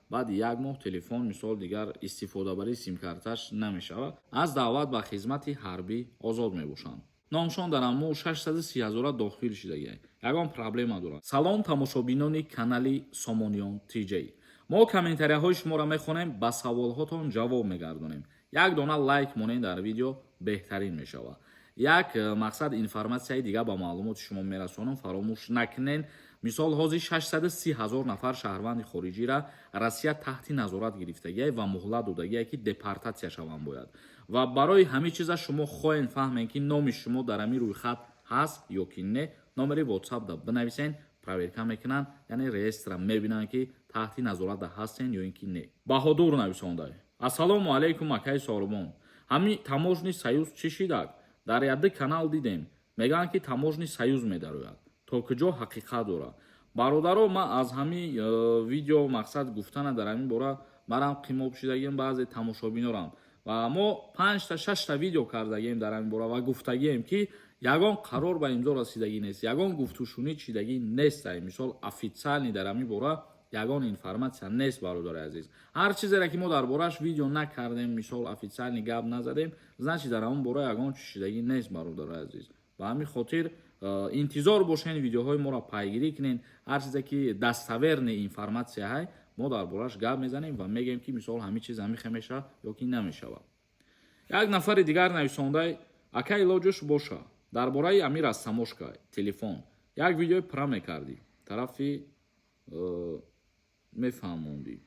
Баъди як моҳ телефон, мисол, дигар истифодабарии симкарташ намешавад, аз даъват ба хизмати ҳарбӣ озод мебошанд. Номшон дар аммо 630 ҳазора дохил шидагиай, ягон проблема дорад. Салом, тамошобинони канали Сомониён ТЖ. Мо комментарияҳои шуморо мехонем, ба саволҳотон ҷавоб мегардонем. Як дона лайк монед дар видео, беҳтарин мешавад. Як мақсад, информатсияи дига ба маълумоти шумо мерасонам, фаромӯш накунен. Мисол, ҳозир 630 ҳазор нафар шаҳрванди хориҷира Россия таҳти назорат гирифтагиай ва муҳлат додагиай, ки депортатсия шаванд бояд. Ва барои ҳамин чиза шумо хоҳем фаҳмем, ки номи шумо дар ҳамин рӯйхат ҳаст ё ки не, номери WhatsApp да бинависен, проверка мекунанд, яъне реестра мебинанд, ки таҳти назорат ҳастен ё ин ки не. Баҳодур нависонда: «Ассалому алайкум, акаи Сорбон. Ҳамин таможенный союз чӣ шидак? Дар яды канал дидем, мегӯянд, ки таможенный союз медарояд. То куҷо ҳақиқат дорад?» Бародаро, ман аз ҳамин видео мақсад гуфтана дар ҳамин бора марам қимоб шидагим, баъзе тамошобинорам. Ва мо панҷта, шашта видео кардагием дар ҳамин бора ва гуфтагием, ки ягон қарор ба имзо расидагӣ нест, ягон гуфтушунид шидагӣ нест. Мисол, официально дар ҳамин бора ягон информатсия нест. Бародари азиз, ҳар чизере ки мо дар борааш видео накардем, мисол, официально гап назадем, значит, дар ҳамон бора ягон чиз шидагӣ нест. Бародари азиз, ба ҳамин хотир интизор бошен, видеоҳои моро пайгирӣ кунен. Ҳар чизе ки достоверный информатсия ҳай, мо дар борааш гап мезанем ва мегӯем, ки мисол, ҳамин чиз ҳамихе мешавад ё ки намешавад. Як нафари дигар нависондай: «Ака, илоҷош боша, дар бораи ами растаможка телефон як видеои пурра мекардӣ, тарафи мефаҳмондӣ».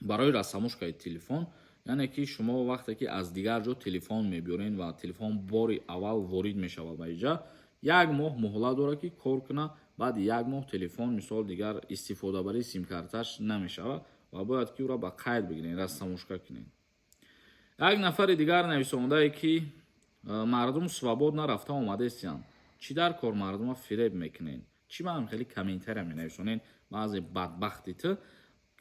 Барои растаможкаи телефон, яъне ки шумо вақте ки аз дигар ҷо телефон мебиёрен ва телефон бори аввал ворид мешавад ба иҷа, як моҳ муҳлат дорад, ки кор кунад. Баъди як моҳ телефон, мисол, дигар истифодабарии симкарташ намешавад ва бояд ки ӯро ба қайд бигирен, растаможка кунед. Як нафари дигар нависондае, ки мардум свободно рафта омадестиянд, чӣ дар кор мардума фиреб мекунед? Чӣ маам хеле комментария менависонед? Баъзе бадбахти ту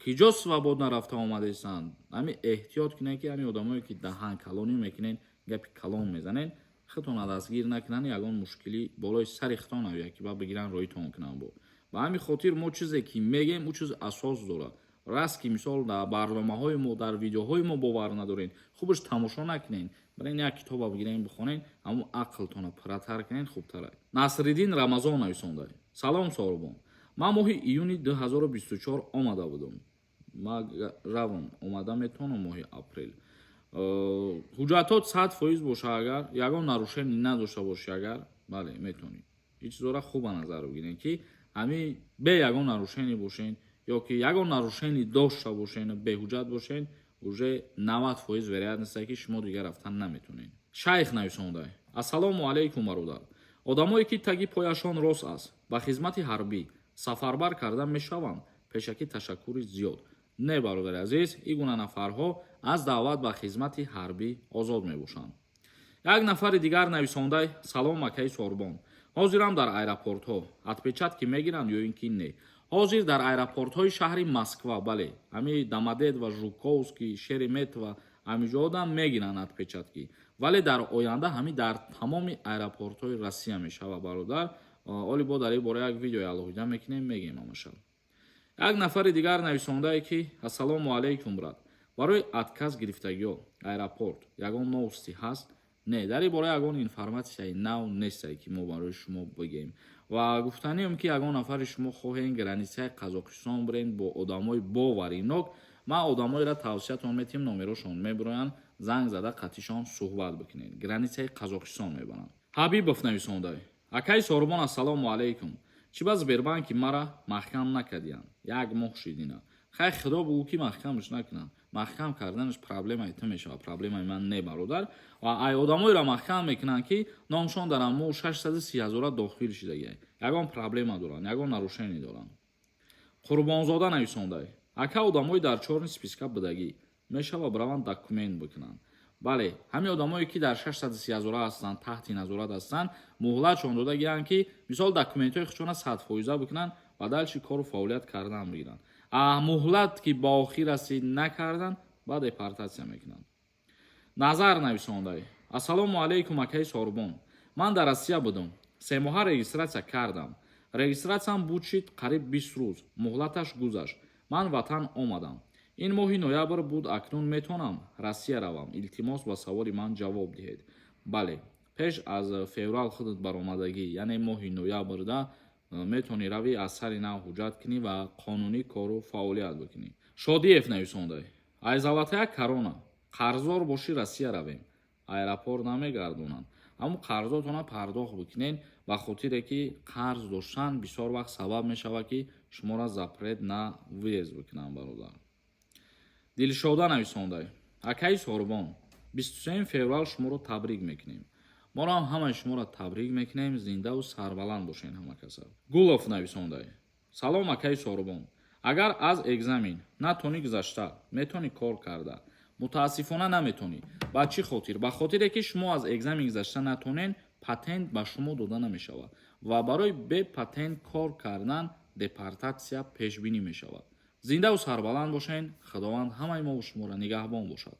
киҷо свободно рафта омадестанд? Ҳами эҳтиёт кунед, ки ҳами одамое ки даҳан калонӣ мекунед, гапи калон мезанед, худтона дастгир накунанд, ягон мушкилӣ болои сари худтон ояд, ки ба бигиранд, роитон кунанд. Бо ба ҳамин хотир мо чизе ки мегем, ӯ чиз асос дорад. Раст ки, мисол, дар барномаҳои мо, дар видеоҳои мо бовар надоред, хубаш тамошо накунед, барен як китоба бигирен, бихонед, ҳамун ақлтона пурратар кунед, хубтар. Насриддин Рамазон нависонда: «Салом, Сорбон. Ман моҳи июни 2024 омада будам. Ма равам, омада метавонам моҳи апрел?» Ҳуҷҷатот 100% боша, агар ягон нарушение надошта бошӣ, агар бале, метавонӣ. Ин чизора хуб ба назар бигирен, ки ҳами бе ягон нарушение бошен ё ки ягон нарушение дошта бошен, беҳуҷҷат бошен, уже 90% вероятность ки шумо дигар рафтан наметавонед. Шайх нависонда: «Ассалому алайкум, бародар. Одамое ки таги пояшон рост аст, ба хизмати ҳарбӣ сафарбар карда мешаванд? Пешакӣ ташаккури зиёд». Не, бародари азиз, ин гуна нафарҳо аз даъват ба хизмати ҳарбӣ озод мебошанд. Як нафари дигар нависондай: «Салом, акаи Сорбон. Ҳозирам дар аэропортҳо отпечатки мегиранд ё ин ки не?» Ҳозир дар аэропортҳои шаҳри Москва, бале, ҳами Домодедово, Жуковский, Шереметьево, ҳамиҷоодам мегиранд отпечатки, вале дар оянда ҳами дар тамоми аэропортҳои Россия мешавад. Бародар, оли бо дар ин бора як видеои алоҳида мекунем, мегӯем ҳамаша. Як нафари дигар нависондае, ки «Ассалому алайкум, брат. Барои отказ гирифтагиҳо аэропорт ягон новости ҳаст?» Не, дар ин бора ягон информатсияи нав нестае, ки мо барои шумо бигӯем. Ва гуфтанием, ки ягон нафари шумо хоҳем границаи Қазоқистон бирен бо одамои боваринок, ман одамоеро тавсиятон метиҳем, номерошон мебироянд, занг зада қатишон суҳбат бикунед, границаи Қазоқистон мебаранд. Ҳабибов нависонда: «Акаи Сорбон, ассалому алайкум. Чӣ ба Сбербанки мара маҳкам накардиянд? Як моҳ шидина». Хай, худо бугӯ, ки маҳкамаш накунанд. Маҳкам карданаш проблемаи ту мешавад, проблемаи ман не, бародар. Ва ай одамоеро маҳкам мекунанд, ки номшон дар аммо 630 ҳазора дохил шидагиай, ягон проблема доранд, ягон нарушение доранд. Қурбонзода нависонда: «Ака, одамои дар чёрный списка будагӣ мешава бираванд документ бикунанд?» Бале, ҳамин одамое ки дар 630 ҳазора ҳастанд, таҳти назорат ҳастанд, муҳлатшон дода гиранд, ки мисол, документҳои худшона 100% бикунанд ва дальше кору фаъолият кардан бигиранд. А муҳлат ки ба охир расид, накардан, баъд депортатсия мекунанд. Назар нависондай: «Ассалому алайкум, акаи Сорбон. Ман дар Россия будам, 3 моҳа регистратсия кардам, регистратсиям буд шид, қариб 20 рӯз муҳлаташ гузашт». Ман ватан омадам, ин моҳи ноябр буд. Акнун метонам Россия равам? Илтимос, ба саволи ман ҷавоб диҳед. Бале, пеш аз феврал худат баромадагӣ, яъне моҳи ноябрда метавонӣ равӣ, аз сари нав ҳуҷҷат кунӣ ва қонунӣ кору фаъолият бикунӣ. Шодиев нависонда: ай золотая корона қарздор бошӣ, Россия равем, аэропорт намегардонанд. Ҳамун қарзотона пардохт бикунен, ба хотире ки қарз доштан бисёр вақт сабаб мешавад, ки шуморо запрет на въезд бикунанд, бародар. Дилшода нависонда: акаи Сорбон, 23 феврал шуморо табрик мекунем. Моро ҳам ҳамаи шуморо табрик мекунем, зиндаву сарбаланд бошен ҳама каса. Гулов нависонда: салом, акаи Сорбон, агар аз экзамен натонӣ гузашта, метавонӣ кор карда? Мутаассифона, наметонӣ. Ба чӣ хотир? Ба хотире ки шумо аз экзамен гузашта натонен, патент ба шумо дода намешавад ва барои бепатент кор кардан депортатсия пешбинӣ мешавад. Зиндаву сарбаланд бошен, Худованд ҳамаи мову шуморо нигаҳбон бошад.